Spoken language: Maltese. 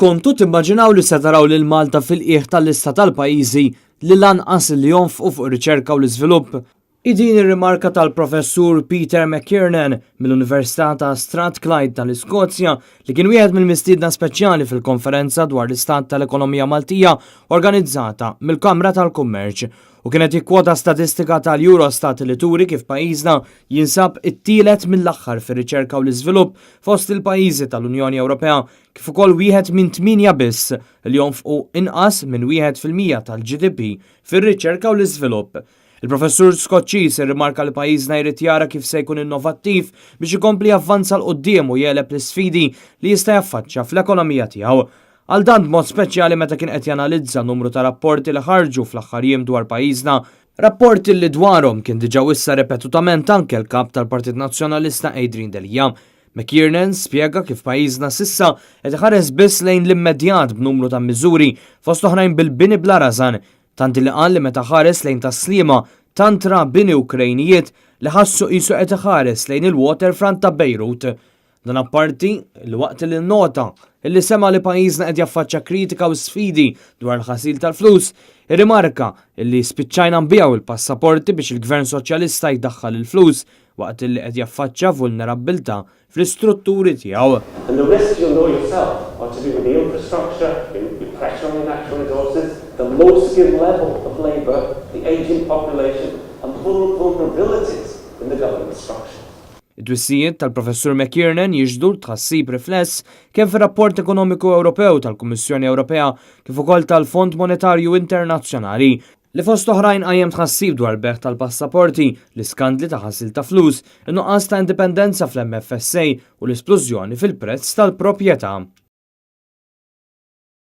Kontu timmaġinaw li se taraw lil Malta fil-qiegħ tal-lista tal-pajjiżi li l-anqas li jonfqu fuq ir-riċerka u l-iżvilupp? Hi din ir-rimarka tal-Professur Peter McKiernan mill-Università ta' Strathclyde tal-Iskozja li kien wieħed mill-mistiedna speċjali fil-konferenza dwar l-istat tal-ekonomija Maltija organizzata mill-Kamra tal-Kummerċ u kien qed jikkwota statistika tal-Eurostat li turi kif pajjiżna jinsab it-tielet mill-aħħar fir-riċerka u l-iżvilupp fost il-pajjiżi tal-Unjoni Ewropea kif ukoll wieħed minn tmienja biss li jonfqu inqas minn 1% tal-GDP fir-riċerka u l-iżvilupp. Il-Professur Skoċċiż irrimarka li pajjiżna jrid jara kif se jkun innovattiv biex ikompli javvanza 'l quddiem u jegħleb l-isfidi li jista' jaffaċċja fl-ekonomija tiegħu. Għal dan b'mod speċjali meta kien qed janalizza numru ta' rapporti li ħarġu fl-aħħar jiem dwar pajjiżna, rapporti li dwarhom kien diġà wissa ripetutament anke l-Kap tal-Partit Nazzjonalista Adrian Delia. McKiernan spjega kif pajjiżna s'issa qed iħares biss lejn l-immedjat b'numru ta' miżuri fost oħrajn bil-bini bla rażan, tant li qal li meta ħares lejn Tas-Sliema tant ra bini u krejnijiet li ħassu qisu qed iħares lejn il-waterfront ta' Bejrut. Dan apparti li waqt li nnota illi sema' li pajjiżna qed jaffaċċja kritika u sfidi dwar il-ħasil tal-flus, irrimarka illi spiċċajna nbigħu il-passaporti biex il-Gvern Soċjalista jdaħħal il-flus waqt illi qed jaffaċċja vulnerabbiltà fl-istrutturi tiegħu. And the risks you'll know yourself are to do with the infrastructure, your pressure on your natural resources, the low skill level of labour, the ageing population and vulnerabilities in the government structure. It-twissijiet tal-Professur McKiernan jixhdu tħassib rifless kemm fir-rapport ekonomiku Ewropew tal-Kummissjoni Ewropea kif ukoll tal-Fond Monetarju Internazzjonali li fost oħrajn qajjem tħassib dwar bejgħ tal-passaporti, l-iskandli ta' ħasil ta' flus, in-nuqqas ta' indipendenza fl-MFSA u l-isplużjoni fil-prezz tal-proprjetà.